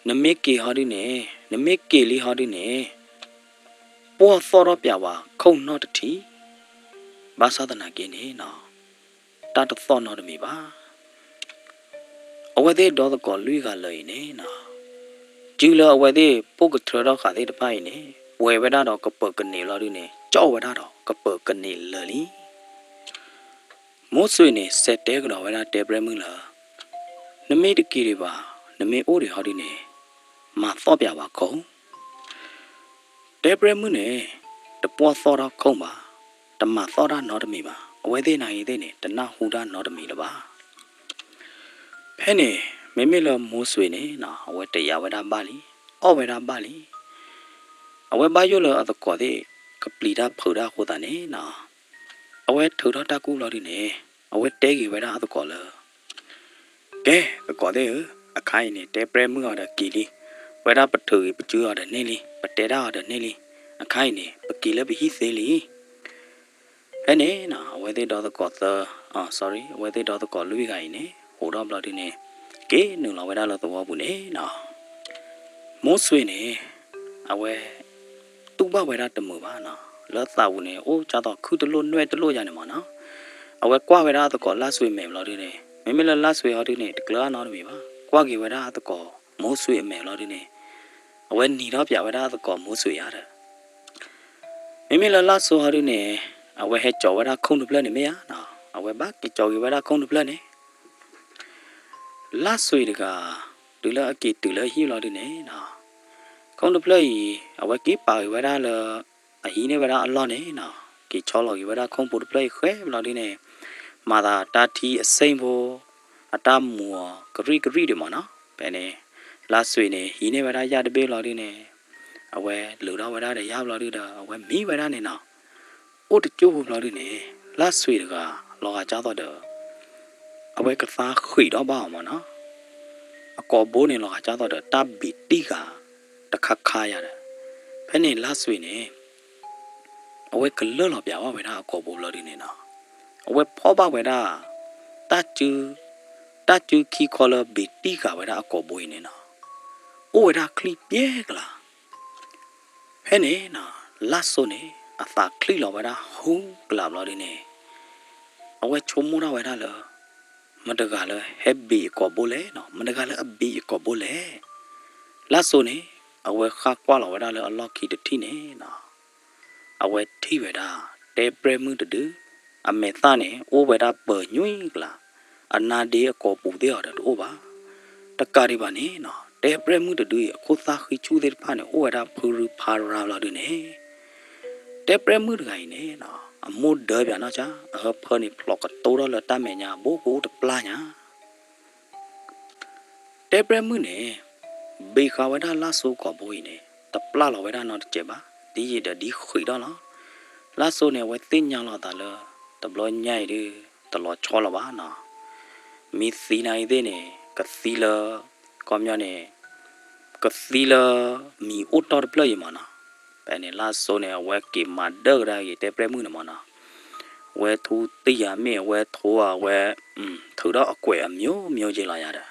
နမ့ၢ်က့ၤဟီဒုန့ၣ် နမ့ၢ်က့ၤလံဟီဒုန့ၣ် ပှီၢ်သီၣ်ထီၣ်ပၠးဝဲခိၣ်နီၣ်တထံး, ဘၣ်ဆၣ်သနာ်က့န့ၣ်နီၤ တၢ်တသီၣ်နီတမံၤဘၣ်. အဝဲသ့ၣ်ဒီသကိးလွံၢ်ဂၤလၢာ်အံၤန့ၣ်နီၤ စုလၢအဝဲသ့ၣ်ပိၢ်ကထြၢထီၣ်ဃာ်သ့ၣ်တဖၣ်အံၤန့ၣ် ပှဲၤဝဲဒၣ်ဒီးကပၢၤကန့ၢ်လီၤဒုန့ၣ် ကၠီၣ်ဝဲဒၣ်ဒီးကပၢၤကန့ၢ်လၢာ်လံ. မိၢ်စွ့ၤန့ၣ် စဲးတဲကဒီးဝဲဒၣ်တဲပြဲမုၣ်လၢ နမ့ၢ်တက့ၤဒံးဘၣ်, နမ့ၢ်အိၣ်ဒံးဟီဒုန့ၣ် မၤသီၣ်ပၠးဝဲခိၣ် တဲပြဲမုၣ်န့ၣ် တပှီၢ်သီၣ်ထီၣ်ခိၣ်ဘၣ်, တမၤသီၣ်တၢ်နီတမံၤဘၣ်, အဝဲသ့ၣ်နၤအံၤသ့ၣ်န့ၣ် တနၢ်ဟူတၢ်နီတမံၤလၢၤဘၣ်. ဖဲန့ၣ် မ့မ့ၢ်လၢမိၢ်စွ့ၤန့ၣ်နီၤ အဝဲတယာ်ဝဲဒၣ်ဘၣ်လံ, အီၣ်ဝဲဒၣ်ဘၣ်လံ. အဝဲဘၣ်ယိၣ်လၢအသကိးသ့ၣ် ကပျံၤတၢ်ဖုးတၢ်အဃိသတးန့ၣ်နီၤ အဝဲထုးထီၣ်တၢ်ကူၣ်လီၤဒုန့ၣ် အဝဲတဲက့ၤဝဲဒၣ်အသကိးလၢ ကဲ သကိးသ့ၣ်ဧၢ, အခါအံၤန့ၣ် တဲပြဲမုၣ်အီၤဒီးက့ၤလံ, ဝဲဒၣ်ပထုးဂ့ၤပစုအီၤဒီးန့ၢ်လံ, ပတဲတၢ်အီၤဒီးန့ၢ်လံ, အခါအံၤန့ၣ် ပက့ၤလၢပဟံၣ်သ့လံ. ဖဲန့ၣ်နီၤ အဝဲသ့ၣ်ဒီသကိးသၢ, အ sorry အဝဲသ့ၣ်ဒီသကိးလွံၢ်ဂၤအံၤန့ၣ် ဟိးထီၣ်ဘျီဒုန့ၣ် က့ၤနုာ်လီၤဝဲဒၣ်လၢသဝီပူၤန့ၣ်နီၤ မိၢ်စွ့ၤန့ၣ် အဝဲ တူၢ်ဘၣ်ဝဲဒၣ်တမုာ်ဘၣ်နီၤ, လၢသးပူၤန့ၣ် အိၣ်ကၢ်သိးခုတလိၣ်နွဲၣ်တလိၣ်ယါန့ၣ်မ့ၢ်နီၤ, အဝဲကွၢ်ဝဲဒၣ်အသကိးလၢ်စွ့ၤအမဲာ်ဘျီဒုန့ၣ် မ့မ့ၢ်လၢလၢ်စွ့ၤဟီဒုန့ၣ် တကျၢၤအနီတမံၤဘၣ်, ကွၢ်က့ၤဝဲဒၣ်အသကိးမိၢ်စွ့ၤအမဲာ်ဘျီဒုန့ၣ် အဝဲနံၤထီၣ်ပၠးဝဲဒၣ်အသကိးမိၢ်စွ့ၤယါဒီး မ့မ့ၢ်လၢလၢ်စိဟီဒုန့ၣ် အဝဲဟဲကၠီၤဝဲဒၣ်ခိၣ်တဖျၢၣ်န့ၣ်မ့ၢ်ဧါနီၤ, အဝဲဘၣ်က့ၤကၠီၤက့ၤဝဲဒၣ်ခိၣ်တဖျၢၣ်န့ၣ် လၢ်စွ့ၤတဂၤ တုၤလၢအက့ၤတုၤလၢအဟံၣ်ဘျီဒုန့ၣ်နီၤ, ခိၣ်တဖျၢၣ်အံၤ အဝဲက့ၤပာ်က့ၤဝဲဒၣ်လၢ အဟံးန့ၢ်ဝဲဒၣ်အလီၢ်န့ၣ်နီၤ, က့ၤဆီလီၤက့ၤဝဲဒၣ်ခိၣ်ဖိတဖျၢၣ်အံၤဃဲဘျီဒုန့ၣ် မၤသးတၢ်ထံအစ့ၣ်ဖိ အတၢ်မူၤအီၤကရံၣ်ကရံၣ်ဒံးမ့ၢ်နီၤ, ဖဲန့ၣ် လၢ်စွ့ၤန့ၣ် ဟံးန့ၢ်ဝဲဒၣ်ယၣ်တဘ့ၣ်ဘျီဒုန့ၣ် အဝဲလုာ်ထီၣ်ဝဲဒၣ်ဒီးယၣ်ဘျီဒုဒီး အဝဲမံဝဲဒၣ်န့ၣ်နီၤ, အိၣ်တကၠိၢ်ဖိဘျီဒုန့ၣ် လၢ်စွ့ၤတဂၤ လီၤဂာ်ကၢ်သိးဒီး အဝဲကသါဃံးဒီးဘၣ်အီၤမ့ၢ်နီၤ, အကိာ်ဘိန့ၣ် လီၤဂာ်ကၢ်သိးဒီးတၢ်ဘ့ၣ်တံၢ်ဂၤတခါခါယၤဒီး ဖဲန့ၣ်လၢ်စွ့ၤန့ၣ် အဝဲကလၢၢ်လီၤပၠးဘၣ်ဝဲဒၣ်အကိာ်ဘိဘျီဒုန့ၣ်နီၤ, အဝဲဖီၣ်ဘၣ်ဝဲဒၣ် တၢ်စု တၢ်စုခံခီလၢဘ့ၣ်တံၢ်ဂၤဝဲဒၣ်အကိာ်ဘိအံၤန့ၣ်နီၤ, အိၣ်ဝဲဒၣ်ချံပျဲကလး ဖဲန့ၣ်နီၤ လၢ်စိန့ၣ် အသးချံလီၤဝဲဒၣ်ဟူကလးဘျီဒုန့ၣ် အဝဲဆိကမိၣ်ထီၣ်ဝဲဒၣ်လၢ မတဂၤလၢဟဲဘ့ၣ်အကိာ်ဘိလဲၣ်နီၤ, မတဂၤလၢအဘ့ၣ်အကိာ်ဘိလဲၣ်. လၢ်စိန့ၣ် အဝဲဃၣ်ကွၢ်လီၤဝဲဒၣ်လၢအလီၢ်ခံတထံၣ်န့ၣ်နီၤ အဝဲထံၣ်ဝဲဒၣ် တဲပြဲမုၣ်တဒု အမဲာ်သၣ်န့ၣ် အိၣ်ဝဲဒၣ်ပၢၤညွံကလး, အနါဒ့အကိာ်ပူၤသ့ၣ်အီၤဒီးတအိၣ်ဘၣ်. တကးဒံးဘၣ်န့ၣ်နီၤ တဲပြဲမုၣ်တဒုအံၤ အခိၣ်သၣ်ဃံဆူၣ်သ့ၣ်တဖၣ်န့ၣ် အိၣ်ဝဲဒၣ်ဖုရူဖးရၤဘျီဒုန့ၣ် တဲပြဲမုၣ်တဂၤအံၤန့ၣ်နီၤ အမိၢ်ဒၢပၠးနီၢ်ဆါ အဟၢဖၢန့ၣ် ဖျိးကတိထီၣ်လၢတၢ်မဲာ်ညါ ဘိကအိၣ်တပျၢ်ညါ တဲပြဲမုၣ်န့ၣ် ဘ့ၣ်ဃာ်ဝဲဒၣ်လၢ်စိကိာ်ဘိအံၤန့ၣ် တပျၢ်လီၤဝဲဒၣ်နီတစဲးဘၣ်, ဒ်ယံာ်ဒီးဒ်ဃံးထီၣ်လီၤ. လၢ်စိန့ၣ် အဝဲသ့ၣ်ညါလီၤအသးလၢ တဘျီညါအံၤဒုး တလီၤဆီလၢၤဘၣ်နီၤ. မ့ၢ်သံနၤအံၤသ့ၣ်န့ၣ် ကသံလၢ ကီၢ်ပညီန့ၣ် ကသံလၢ မံၤအိၣ်တီၢ်တဖျၢၣ်အံၤမ့ၢ်နီၤ. ဖဲန့ၣ်လၢ်စိန့ၣ် အဝဲက့ၤမၤဒၢၣ်ကဒါက့ၤတဲပျဲၢ်မုၣ်န့ၣ်မ့ၢ်နီၤ, ဝဲထူတံၢ်ယၤမ့ၢ်ဝဲထိအဝဲ ထုးထီၣ်အကွဲးအမျိုးမျိုးက့လီၤယၤ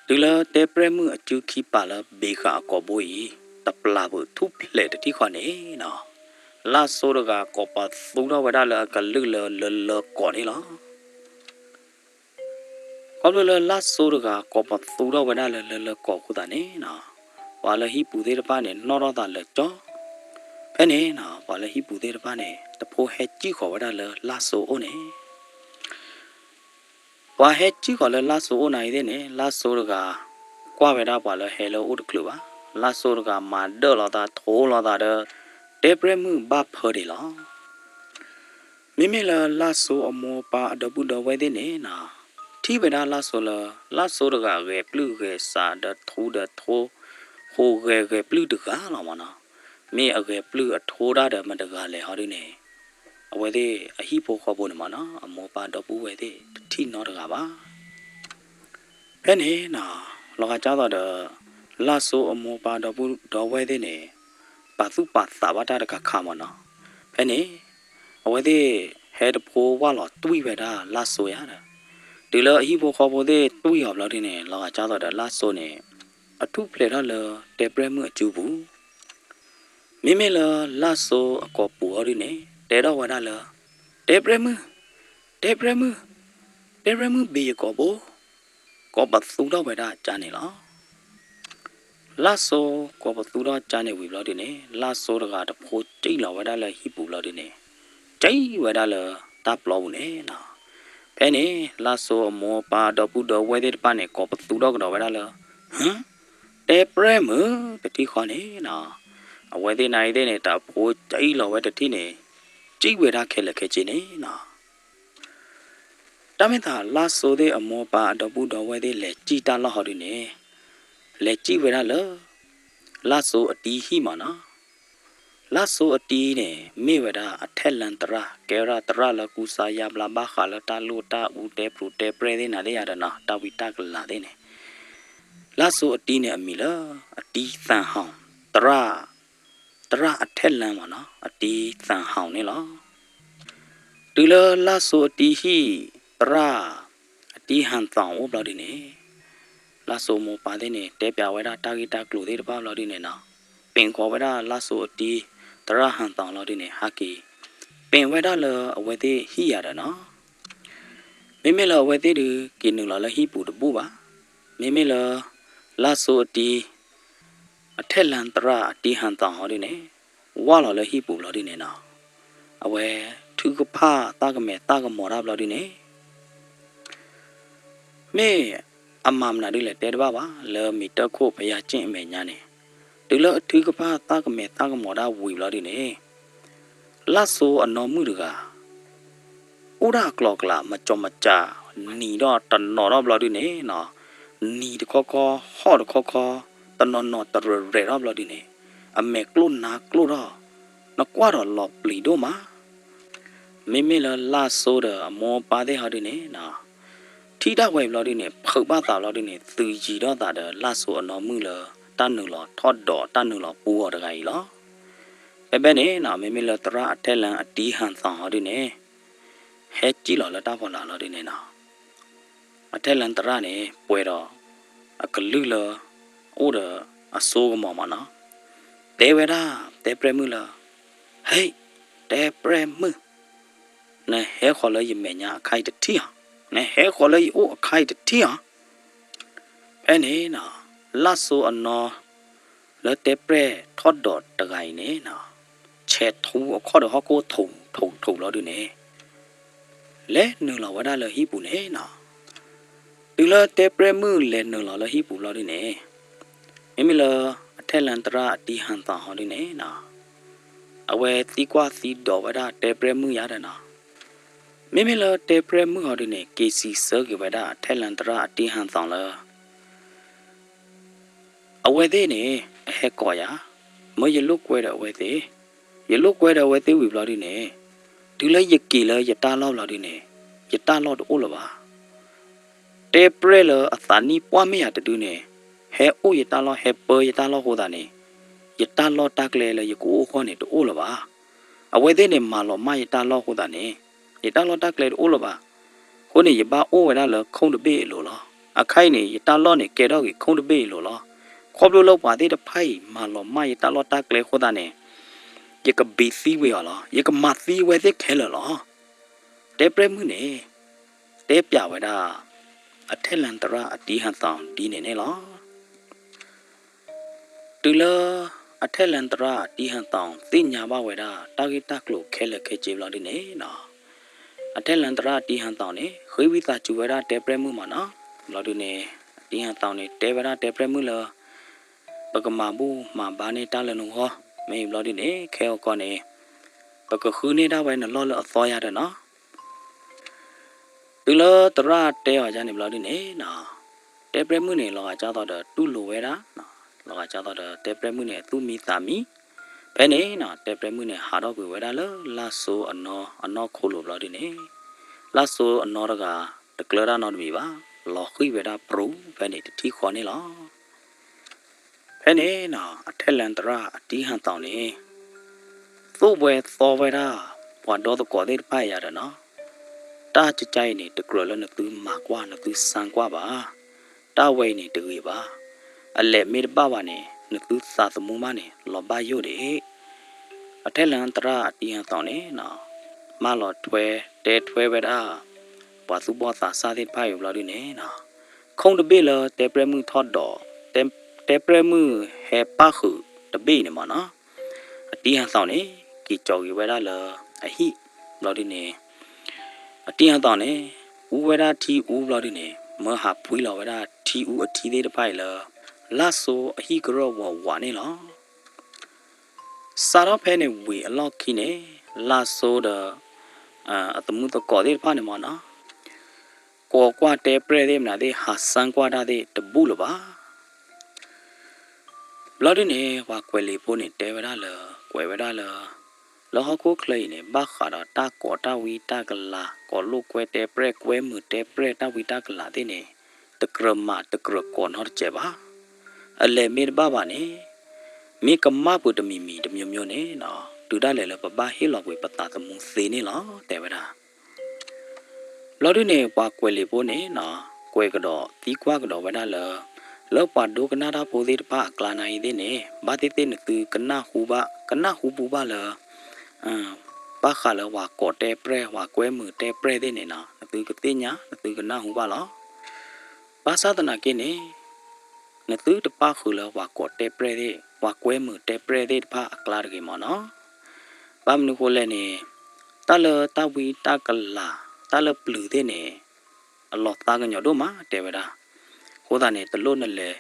ဒီး တုၤလၢတဲပျဲၢ်မုၣ်အစုခံပာ်လၢဘ့ဃာ်အကိာ်ဘိအံၤ တပျၢ်ပူၤထူၣ်ဖျဲးတထံၣ်ဃီန့ၣ်နီၤ, လၢ်စိတဂၤကိးပသူထီၣ်ဝဲဒၣ်လၢအကလုၢ်လၢလၢလၢကိာ်န့ၣ်လီၤ. ခီဖျိလၢလၢ်စိတဂၤကိးပသူထီၣ်ဝဲဒၣ်လၢလၢလၢကိာ်အဃိသတးန့ၣ်နီၤ, ပှၤလၢဟံၣ်ပူၤသ့ၣ်တဖၣ်န့ၣ် နီၣ်ထီၣ်သးလၢာ်ကၠီ, ဖဲန့ၣ်နီၤ ပှၤလၢဟံၣ်ပူၤသ့ၣ်တဖၣ်န့ၣ် တဖိဟဲစံၣ်ဃီၤဝဲဒၣ်လၢလၢ်စိအိၣ်န့ၣ် ပှၤဟဲစံၣ်ဃီၤလၢလၢ်စိအိၣ်နၤအံၤသ့ၣ်န့ၣ် လၢ်စိတဂၤ ကွၢ်ဝဲဒၣ်ပှၤလၢဟဲလၢအအိၣ်တချုးဘၣ်, လၢ်စိတဂၤမၤဒၢၣ်လိာ်သးထိလိာ်သးဒီး တဲပျဲၢ်မုၣ်ဘၣ်ဖၢဒံးလီၤ. မ့မ့ၢ်လၢလၢ်စိအမိၢ်ပၢ်အဒီပုၢ်ဒီဝဲၢ်သ့ၣ်န့ၣ်နီၤ, ထံၣ်ဝဲဒၣ်လၢ်စိလၢ လၢ်စိတဂၤဂဲၤပျုၢ်ဂဲၤစးဒီးထူဒီးထိ ဃိဂဲၤဂဲၤပျုၢ်တဂၤလီၤမ့ၢ်နီၤ, မ့ၢ်အဂဲၤပျုၢ်အထိတၢ်ဒီးမတၤတဂၤလဲၣ်ဟီဒ်န့ၣ် အဝဲသ့ၣ်အဟံၣ်ဖိဃီဖိန့ၣ်မ့ၢ်နီၤ အမိၢ်ပၢ်ဒီပုၢ်ဝဲၢ်သ့ၣ်တထံၣ်နီတဂၤဘၣ်. ဖဲန့ၣ်နီၤ လီၤဂာ်ကၢ်သိးဒီး လၢ်စိအမိၢ်ပၢ်ဒီပုၢ်ဒီဝဲၢ်သ့ၣ်န့ၣ် ပာ်သူၣ်ပာ်သးဘၣ်တၢ်တခါခါမ့ၢ်နီၤ. ဖဲန့ၣ် အဝဲသ့ၣ်ဟဲတဖိဝၢ်လီၤတွံၢ်ဝဲဒၣ်လၢ်စိယၤဒီး တုၤလၢအဟံၣ်ဖိဃီဖိသ့ၣ်တွံၢ်အီၤဘျီဒ်န့ၣ် လီၤဂာ်ကၢ်သိးဒီးလၢ်စိန့ၣ် အထူၣ်ဖျဲးထီၣ်လၢတဲပျဲၢ်မုၣ်အစုပူၤ မ့မ့ၢ်လၢလၢ်စိအကိာ်ပူၤအီၤဒ်န့ၣ် တဲထီၣ်ဝဲဒၣ်လၢ တဲပျဲၢ်မုၣ်, တဲပျဲၢ်မုၣ်, တဲပျဲၢ်မုၣ်ဘ့ယကိာ်ဘိ, ကိးပသူထီၣ်ဝဲဒၣ်ကါန့ၣ်လီၤ. လၢ်စိကိးပသူထီၣ်ကါန့ၣ်ဝံၤဘျီဒ်န့ၣ် လၢ်စိတဂၤတဖိစံၣ်လီၤဝဲဒၣ်လၢဟံၣ်ပူၤဘျီဒ်န့ၣ် စံၣ်ဝဲဒၣ်လၢတၢ်ပျီပူၤန့ၣ်နီၤ. ဖဲန့ၣ် လၢ်စိအမိၢ်ပၢ်ဒီပုၢ်ဒီဝဲၢ်သ့ၣ်တဖၣ်န့ၣ် ကိးပသူထီၣ်ကဒီးဝဲဒၣ်လၢ ဟၢ တဲပျဲၢ်မုၣ်တထံၣ်ဃီန့ၣ်နီၤ. အဝဲသ့ၣ်နၤအံၤသ့ၣ်န့ၣ် တၢ်ဖိစံၣ်လီၤဝဲတထံၣ်န့ၣ် စံၣ်ဝဲဒၣ်ခဲလၢာ်ခဲဆ့န့ၣ်နီၤ. တၢ်မ့ၢ်သးလၢ်စိသ့ၣ်အမိၢ်ပၢ်အဒီပုၢ်ဒီဝဲၢ်သ့ၣ်လဲၤစံၣ်တၢ်လီၢ်ဟီဒ်န့ၣ် လဲၤစံၣ်ဝဲဒၣ်လၢ လၢ်စိအတံၤဟံၣ်မ့ၢ်နီၤ. လၢ်စိအတံၤန့ၣ် မ့ၢ်ဝဲဒၣ်အထဲလၢသရၣ် ကဲဝဲဒၣ်သရၣ်လၢကူစါယါဘျါဘၣ်ဃးလၢတၢ်လိၣ်တၢ်အူတဲပျိးတဲပျဲၢ်သ့ၣ်နၤသ့ၣ်ယၤဒီးနီၤ တၢ်ဝံတၢ်ကလၤသ့ၣ်န့ၣ် လၢ်စိအတံၤန့ၣ် အမံၤလၢ အတံၤသၣ်ဟီၣ် သရၣ် သရၣ်အထဲလၢမ့ၢ်နီၤ အတံၤသၣ်ဟီၣ်န့ၣ်လီၤ. တုၤလၢလၢ်စိအတံၤဟံၣ် သရၣ် အတံၤဟၣ်သီအိၣ်ဘျီဒ်န့ၣ် လၢ်စိမိၢ်ပၢ်သ့ၣ်န့ၣ် တဲပျးဝဲဒၣ်တၢ်ဂ့ၢ်တၢ်ကျိၤသ့ၣ်တဖၣ်ဘျီဒ်န့ၣ်နီၤ ပ့ၤဃီၤဝဲဒၣ်လၢ်စိအတံၤ သရၣ်ဟၣ်သီလီၤဒ်န့ၣ် ဟဲက့ၤ ပ့ၤဝဲဒၣ်လၢအဝဲသ့ၣ်ဟံၣ်ယၤဒီးနီၤ မ့မ့ၢ်လၢအဝဲသ့ၣ်ဒုး က့ၤနုာ်လီၤလၢဟံၣ်ပူၤတဘူၣ်ဘၣ်. မ့မ့ၢ်လၢ လၢ်စိအတံၤ အထဲလၢသရၣ်အတံၤဟၣ်သီဟီဒ်န့ၣ် ဝၢ်လီၤလၢဟံၣ်ပူၤဘျီဒ်န့ၣ်နီၤ အဝဲထုကဖၣ်သၣ်ကမဲာ်သၣ်ကမီၤတၢ်ဘျီဒ်န့ၣ် မ့ၢ်အမၤမနုၤဒ်လဲၣ်တဲတဘၣ်ဘၣ် လၢမ့ၢ်တၢ်ခိၣ်ဖယါက့ၣ်အမဲာ်ညါန့ၣ် တုၤလၢအထုကဖၣ်သၣ်ကမဲာ်သၣ်ကမီၤတၢ်ဝံၤဘျီဒ်န့ၣ် လၢ်စိအနီၢ်မုၣ်တဂၤ အိၣ်ဒၣ်အကျိၤအကျဲ မကၠီမကၠး နံၤဒီးတနီၤထီၣ်ဘျီဒ်န့ၣ်နီၤ နံၤတခီခီ ဟီၣ်တခီခီ တနီၤနီၤတရဲၣ်ရဲၣ်ထီၣ်ဘျီဒ်န့ၣ် အမဲာ်ကျိၣ်နါကျိၣ်ထီၣ် နကွၢ်ဒီးလီၤပျံၤဒိၣ်မး မ့မ့ၢ်လၢလၢ်စိဒီးအမိၢ်အပၢ်သ့ၣ်ဟီဒ်န့ၣ်နီၤ ထံၣ်တၢ်ဝဲဘျီဒ်န့ၣ် ဖုးဘၣ်သးဘျီဒ်န့ၣ် သုးယံၤထီၣ်သးဒီးလၢ်စိအနီၢ်မုၣ်လၢ တၢ်နုာ်လီၤထီၣ်ဒီးတၢ်နုာ်လီၤပူအီၤတဂၤအံၤလီၤ. ဖဲဖဲန့ၣ်နီၤ မ့မ့ၢ်လၢသရၣ်အထဲလၢအတံၤဟၣ်သီဟီဒ်န့ၣ် ဟဲစံၣ်လီၤလၢတၢ်ဖီလာ်လီၤဒ်န့ၣ်နီၤ အထဲလၢသရၣ်န့ၣ် ပှဲၤဒီး အကလုၢ်လၢ အိၣ်ဒီးအစိကမီၤမးနီၤ တဲဝဲဒၣ် တဲပျဲၢ်မုၣ်လၢ ဟဲ တဲပျဲၢ်မုၣ် နဟဲဃီၤလၢယမဲာ်ညါအခါအံၤတထံၣ်ဧါ, နဟဲဃီၤလၢယအိၣ်အခါအံၤတထံၣ်ဧါ. ဖဲန့ၣ်နီၤ လၢ်စိအနီၢ် လၢတဲပျဲၢ်ထီၣ်ဒီးတဂၤအံၤန့ၣ်နီၤ ဆဲးထူအခီၣ်ဒီးဟီၣ်ခိၣ်ထူထူထူဘျီဒ်န့ၣ် လဲၤနုာ်လီၤဝဲဒၣ်လၢဟံၣ်ပူၤန့ၣ်နီၤ တုၤလၢတဲပျဲၢ်မုၣ်လဲၤနုာ်လီၤလၢဟံၣ်ပူၤဘျီဒ်န့ၣ် မ့မ့ၢ်လၢ အထဲလၢသရၣ်အတံၤဟၣ်သီဟီဒ်န့ၣ်နီၤ အဝဲသံကွၢ်သံဒိးဝဲဒၣ်တဲပျဲၢ်မုၣ်ယါဒီးနီၤ မ့မ့ၢ်လၢတဲပျဲၢ်မုၣ်ဟီဒ်န့ၣ် က့ၤစံးဆၢက့ၤဝဲဒၣ်အထဲလၢသရၣ်အတံၤဟၣ်သီလၢ အဝဲသ့ၣ်န့ၣ် အဟဲကိးယၤ, မၢယလိာ်ကွဲဒီးအဝဲသ့ၣ်, ယလိာ်ကွဲဒီးအဝဲသ့ၣ်ဝံၤဘျီဒ်န့ၣ် တုၤလၢယက့ၤလၢယတၢ်လီၢ်ဘျီဒ်န့ၣ် ယတၢ်လီၢ်တအိၣ်လၢၤဘၣ်. တဲပျဲၢ်လၢအသးနံၣ်ပှၢ်မ့ၢ်ယၤတဒုန့ၣ် ဟဲအိၣ်ယတၢ်လီၢ် ဟဲပၢယတၢ်လီၢ်အဃိသတးန့ၣ် ယတၢ်လီၢ်တၢ်ကျဲလၢယကအိၣ်အဂီၢ်န့ၣ် တအိၣ်လၢၤဘၣ်. အဝဲသ့ၣ်န့ၣ် မၤလီၤမၢ်ယတၢ်လီၢ်အဃိသတးန့ၣ် ယတၢ်လီၢ်တၢ်ကျဲတအိၣ်လၢၤဘၣ်. အဃိန့ၣ် ယဘၣ်အိၣ်ဝဲဒၣ်လၢခိၣ်တဘ့ၣ်အလိၤလီၤ. အခါအံၤန့ၣ် ယတၢ်လီၢ်န့ၣ် ကဲထီၣ်က့ၤခိၣ်တဘ့ၣ်အလိၤလီၤ. ခီဖျိလၢပှၤသ့ၣ်တဖၣ်အံၤ မၤလီၤမၢ်ယတၢ်လီၢ်တၢ်ကျဲအဃိသတးန့ၣ် ယကဘံးသံဝဲအီၤလီၤ. ယကမၤသံဝဲသ့ၣ်ခဲလၢာ်လီၤ. တဲပြဲၣ်မုၣ်န့ၣ် တဲပျးဝဲဒၣ် အထဲလၣ်သရၣ်အတံဟးသီဒ်န့ၣ်န့ၣ်လီၤ. တုၤလၢ အထဲလၣ်သရၣ်အတံဟးသီ သ့ၣ်ညါဘၣ်ဝဲဒၣ် တၢ်ဂ့ၢ်တၢ်ကျိၤခဲလၢာ်ခဲဆ့ဘျီဒုန့ၣ်နီၤ, အထဲလၣ်သရၣ်အတံဟးသီန့ၣ် ဃ့ဝံသးစူၤဝဲဒၣ်တဲပြဲၣ်မုၣ်မးနီၤ. ဘျီဒုန့ၣ် အတံဟးသီန့ၣ် တဲဝဲဒၣ်တဲပြဲၣ်မုၣ်လၢ ပကမၤဘူၣ်မၤဘါန့ၢ်တၢ်လၢနဂီၢ်, မ့ၢ်ဘျီဒုန့ၣ် ခဲအံၤကီန့ၣ် ပကဃုန့ၢ်ဒၣ်ဝဲနလီၢ်လၢအသီယၤဒီးနီၤ. တုၤလၢသရၣ်တဲအီၤယၤန့ၣ်ဘျီဒုန့ၣ်နီၤ, တဲပြဲၣ်မုၣ်န့ၣ် လီၤဂာ်ကၢ်သိးဒီးတူၢ်လိာ်ဝဲဒၣ်, လီၤဂာ်ကၢ်သိးဒီးတဲပြဲၣ်မုၣ်န့ၣ် အသူၣ်မံသးမံ. ဖဲန့ၣ်နီၤ တဲပြဲၣ်မုၣ်န့ၣ် ဟးထီၣ်ကွံာ်ဝဲဒၣ်လၢလၢ်စိအနီၢ်အနီၢ်ခိလိာ်ဘျီဒုန့ၣ်, လၢ်စိအနီၢ်တဂၤ တကျၢတၢ်နီတမံၤဘၣ်, လီၤဃံၣ်ဝဲဒၣ်ပြူၤဖဲန့ၣ်တထံၣ်ဃီန့ၣ်လီၤ. ဖဲန့ၣ်နီၤ အထဲလၣ်သရၣ်အတံဟးသီန့ၣ် သိၣ်ဝဲသီဝဲဒၣ် ပှၤဒီသကိးသ့ၣ်တဖၣ်အံၤယၤဒီးနီၤ, တၢ်ကကါအံၤန့ၣ် တကြၢးလၢနသုမၤကွၢ်နသုစၢကွၢ်ဘၣ်. တၢ်ဝဲအံၤန့ၣ်တဂ့ၤဘၣ်. အလဲၤမ့ၢ်တဘၣ်ဘၣ်န့ၣ် နသုသးသမူမးန့ၣ် လီၤဘၣ်ယိၣ်ဒံး. အထဲလၣ်သရၣ်အတံဟးသီန့ၣ်နီၤ, မၢလီၤထွဲတဲထွဲဝဲဒၣ် ပှၤသူၣ်ဘီၣ်သးစၢ်သ့ၣ်တဖၣ်အံၤဘျီဒုန့ၣ်နီၤ, ခိၣ်တဘ့ၣ်လၢတဲပြဲၣ်မုၣ်ထီၣ်ဒီး တဲ တဲပြဲၣ်မုၣ်ဟဲပၣ်ဃုာ်တဘ့ၣ်အံၤန့ၣ်မးနီၤ, အတံဟးသီန့ၣ် က့ၤကၠီၤက့ၤဝဲဒၣ်လၢအဟံၣ် ဘျီဒုန့ၣ် အတံဟးသီန့ၣ် အူဝဲဒၣ်ထံအူဘျီဒုန့ၣ် မၢဟးဖှံလီၤဝဲဒၣ်ထံအူအထံသ့ၣ်တဖၣ်အံၤလၢ လၢ်စိအဟံၣ်ကရၢၢ်ဝးဝးန့ၣ်လီၤ. စးထီၣ်ဖဲန့ၣ်ဝံၤအလီၢ်ခံန့ၣ် လၢ်စိဒီး အသမုသကိးသ့ၣ်တဖၣ်န့ၣ်မးနီၤ, ကိးကွၢ်တဲပြဲၣ်သ့ၣ်မနုၤသ့ၣ် ဟးစၢကွၢ်တၢ်သ့ၣ်တဘူၣ်လၢၤဘၣ်. ဘျီဒုန့ၣ် ပှၤကွဲးလံာ်ဖိန့ၣ် တဲဝဲဒၣ်လၢ ကွဲးဝဲဒၣ်လၢ လၢဟီၣ်ခိၣ်ချၢအံၤန့ၣ် ဘၣ်ဃးဒီးတၢ်ကိးတၢ်ဝံတၢ်ကလၤ ကိးလိာ်ကွဲတဲပြဲၣ် ကွဲမုာ်တဲပြဲၣ် တၢ်ဝံတၢ်ကလၤသ့ၣ်န့ၣ် တကြၢးမၤတကြၢးကိးနီတစဲးဘၣ်. အလဲၤမ့ၢ်တဘၣ်ဘၣ်န့ၣ် မ့ၢ်ကမၣ်ပှၤတမံၤမံၤတမျိုးမျိုးန့ၣ်နီၤ တုၤဒၣ်လဲာ်လၢပဘၣ်ဟ့ၣ်လီၤကွံာ်ပသးသမူသ့န့ၣ်လီၤ တဲဝဲဒၣ်. ဘျီဒုန့ၣ် ပှၤကွဲးလံာ်ဖိန့ၣ်နီၤ ကွဲးကဒီးသံကွၢ်ကဒီးဝဲဒၣ်လၢ လၢပှၤဒိကနၣ်တၢ်ဖိသ့ၣ်တဖၣ်အကျါနၤအံၤသ့ၣ်န့ၣ် ဘၣ်သ့ၣ်သ့ၣ်နသုကနၢ်ဟူဘၣ် ကနၢ်ဟူပူၤဘၣ်လၢ ဘၣ်ဃးလၢပှၤကိးတဲပြဲၣ် ပှၤကွဲမုာ်တဲပြဲၣ်သ့ၣ်န့ၣ်နီၤ နသုကသ့ၣ်ညါ နသုကနၢ်ဟူဘၣ်လီၤ. ဘၣ်ဆၣ်သနာ်က့န့ၣ် နသုတပၣ်ဃုာ်လၢပှၤကိးတဲပြဲၣ်သ့ၣ် ပှၤကွဲမုာ်တဲပြဲၣ်သ့ၣ်တဖၣ်အကျါတဂ့ၤမးနီၤ. ဘၣ်မနုၤဃိလဲၣ်န့ၣ် တၢ်လၢတၢ်ဝံတၢ်ကလၤ တၢ်လၢပျုၤသ့ၣ်န့ၣ် အလီၤသးကညီၤဒိၣ်မး တဲဝဲဒၣ်. အဃိသတးန့ၣ် တလိၣ်နလဲၤ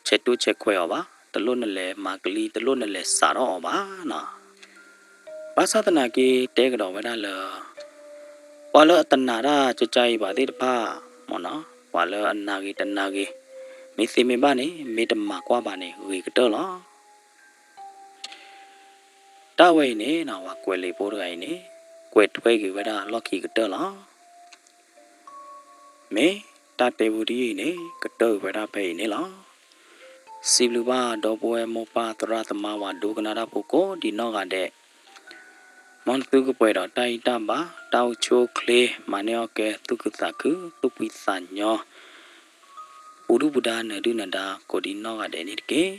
ဆဲးတိၢ်ဆဲးခွဲးအီၤဘၣ်, တလိၣ်နလဲၤမၤကလံ, တလိၣ်နလဲၤစးထီၣ်အီၤဘၣ်နီၤ. ဘၣ်ဆၣ်သနာ်က့ တဲကဒီးဝဲဒၣ်လၢ ပှၤလၢအတနာ်တၢ်ကကါအံၤဘၣ်သ့ၣ်တဖၣ်မးနီၤ, ပှၤလၢအနာ်ဂ့ၤတနာ်ဂ့ၤ, မ့ၢ်သ့မ့ၢ်ဘၣ်န့ၣ် မ့ၢ်တမၤကွၢ်ဘၣ်န့ၣ် ဂ့ၤကတၢၢ်လီၤ. တၢ်ဝဲအံၤန့ၣ်နီၤ ပှၤကွဲးလံာ်ဖိတဂၤအံၤန့ၣ် ကွဲးထွဲက့ၤဝဲဒၣ်လီၢ်ခံကတၢၢ်လီၤ. မ့ၢ်တၢ်တဲဖိတယုၢ်အံၤန့ၣ် ကတၢၢ်က့ၤဝဲဒၣ်ဖဲအံၤန့ၣ်လီၤ. စံးဘျုးဘၣ်ဒီပုၢ်ဝဲၢ်မိၢ်ပၢ်သရၣ်သမါ ပှၤဒိကနၣ်တၢ်ဖိကိးဒံးနီၢ်ဂၤဒဲး, မ်နသုကပှဲၤဒီးတၢ်အံၣ်တၢ်ဘါ, တၢ်အိၣ်ဆူၣ်အိၣ်ချ့, မၤန့ၢ်အီၣ်ကဲ သူၣ်ခုသးခု, သူၣ်ဖှံသးညီ, ပူၤဒုၣ်ပူၤဒါ နၢၤဒုၣ်နၢၤဒါ ကိးဒံးနီၢ်ဂၤဒဲးန့ၣ်တက့ၢ်.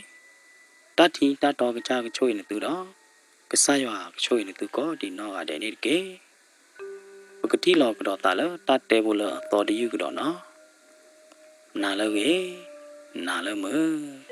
တၢ်ထံတၢ်တီကစၢ်ကဆိၣ်ဂ့ၤနသုဒီး ကစၢ်ယွၤကဆိၣ်ဂ့ၤနသုကိးဒံးနီၢ်ဂၤဒဲးန့ၣ်တက့ၢ်. ပကထံၣ်လိာ်ကဒီးသးလၢတၢ်တဲဖိလၢအသီတယုၢ်ကဒီးနီၤ. နၤလၢဂ့ၤ, နၤလၢမုာ်.